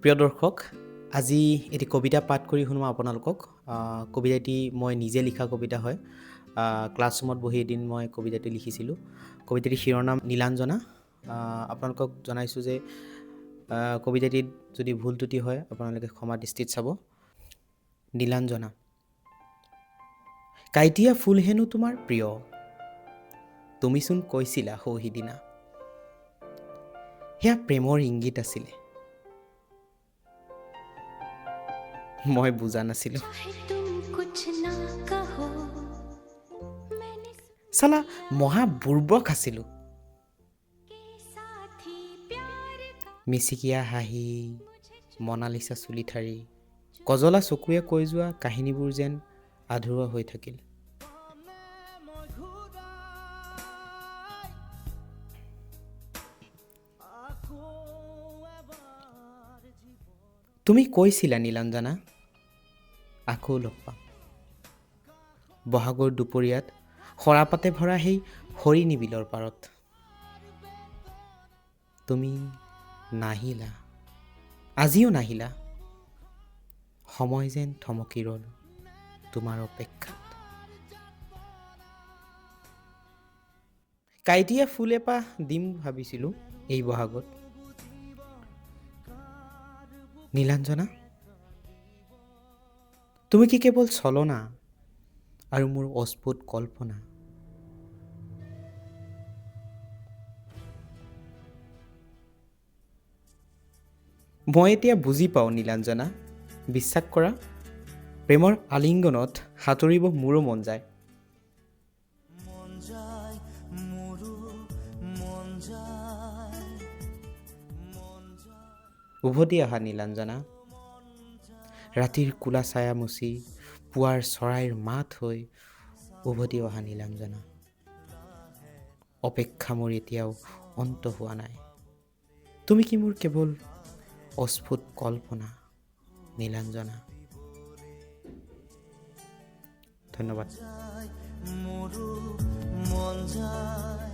প্ৰিয় দৰ্শক, আজি এটি কবিতা পাঠ কৰি শুনোৱা আপোনালোকক। কবিতাটি মই নিজে লিখা কবিতা হয়। ক্লাছৰুমত বহি এদিন মই কবিতাটি লিখিছিলোঁ। কবিতাটিৰ শিৰোনাম নীলাঞ্জনা। আপোনালোকক জনাইছোঁ যে কবিতাটিত যদি ভুল ত্ৰুটি হয় আপোনালোকে ক্ষমা দৃষ্টিত চাব। নীলাঞ্জনা। কাঁইটীয়া ফুল হেনো তোমাৰ প্ৰিয়, তুমিচোন কৈছিলা সৌ সিদিনা, সেয়া প্ৰেমৰ ইংগিত আছিলে, মই বুজা নাছিলোঁ। চালা মহা বুৰ্বক আছিলোঁ। মিচিকীয়া হাঁহি, মনালিচা চুলি ঠাৰি, কজলা চকুৱে কৈ যোৱা কাহিনীবোৰ যেন আধৰুৱা হৈ থাকিল। তুমি কৈছিলা নীলাঞ্জনা, আকৌ লগ পাম। বহাগৰ দুপৰীয়াত সৰাপাতে ভৰা সেই হৰিণী বিলৰ পাৰত। তুমি নাহিলা, আজিও নাহিলা। সময় যেন থমকি ৰ'ল তোমাৰ অপেক্ষাত। কাঁইটীয়া ফুল এপাহ দিম ভাবিছিলোঁ এই বহাগত। নীলাঞ্জনা, তুমি কি কেৱল ছলনা আৰু মোৰ অস্ফুট কল্পনা? মই এতিয়া বুজি পাওঁ নীলাঞ্জনা, বিশ্বাস কৰা, প্ৰেমৰ আলিংগনত সাঁতুৰিব মোৰো মন যায়। উভতি অহা নীলাঞ্জনা, ৰাতিৰ কোলা ছায়া মুচি পুৱাৰ চৰাইৰ মাত হৈ উভতি অহা নীলাঞ্জনা। অপেক্ষা মোৰ এতিয়াও অন্ত হোৱা নাই। তুমি কি মোৰ কেৱল অস্ফুট কল্পনা নীলাঞ্জনা? ধন্যবাদ। মোৰো মন যায়।